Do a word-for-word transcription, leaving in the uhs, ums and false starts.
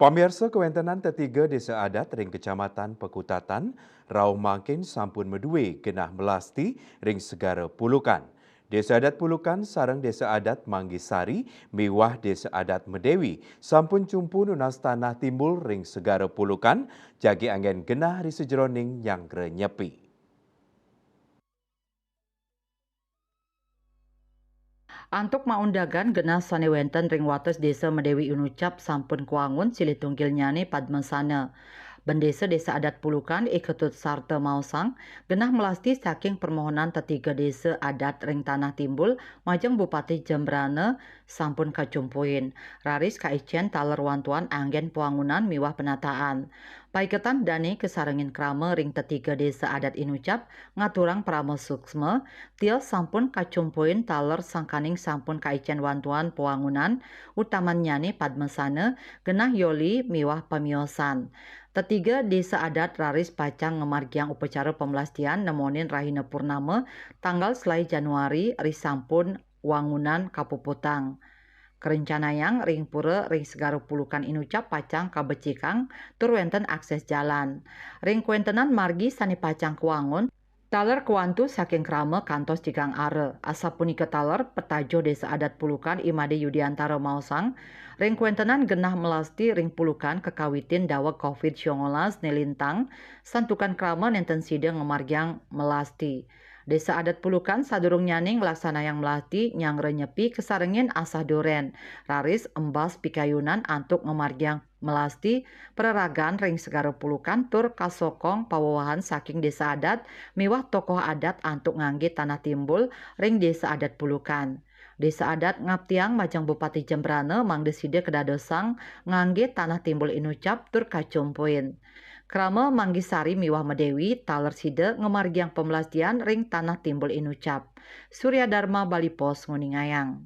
Pamirsa, kawéntenan tetiga désa adat ring Kecamatan Pekutatan rauh mangkin sampun madué genah melasti ring Segara Pulukan. Désa Adat Pulukan sareng Désa Adat Manggisari miwah Désa Adat Medewi sampun cumpu nunas tanah timbul ring Segara Pulukan, jagi anggén genah ri sajeroning nyanggra nyepi. Antuk maundagan, genah sané wénten ring wates Désa Medewi Inucap sampun kawangun, silih tunggilnyané Padmasana. Bendésa Désa Adat Pulukan I Ketut Sarta maosang, genah melasti saking permohonan tetiga désa adat ring Tanah Timbul majeng Bupati Jembrana sampun kacumpuin. Raris kaicén taler wantuan anggén pawangunan miwah penataan. Paiketan dané kasarengin krama ring tetiga désa adat Inucap ngaturang parama suksma, tios sampun kacumpuin taler sangkaning sampun kaicén wantuan pawangunan, utamannyané Padmasana, genah yoli miwah pamiosan. Tetiga désa adat raris pacang ngamargiang upacara pamelastian nemonin rahina purnama tanggal selaé Januari ri sampun wangunan kapuputang. Karencanayang ring pura ring Segara Pulukan Inucap pacang kabecikang tur wénten akses jalan. Ring kawéntenan margi sané pacang kawangun, taler kawantu saking krama kantos tigang ara. Asapunika taler, petajoh Désa Adat Pulukan I Madé Yudiantara maosang, ring kawéntenan genah melasti ring Pulukan kakawitin daweg covid sembilan belas né lintang, santukan krama nénten sida ngamargiang melasti. Désa Adat Pulukan sadurungnyané nglaksanayang melasti nyanggra nyepi kasarengin asah durén, raris embas pikayunan antuk ngamargiang melasti pararagan ring Segara Pulukan tur kasokong pawewahan saking désa adat miwah tokoh adat antuk nganggé tanah timbul ring Désa Adat Pulukan. Désa adat ngaptiang majeng Bupati Jembrana mangda sida kadadosang nganggé tanah timbul Inucap tur kacumpuin. Krama Manggisari miwah Medewi taler sida ngamargiang pamelastian ring tanah timbul Inucap. Surya Dharma, Bali Post, nguningayang.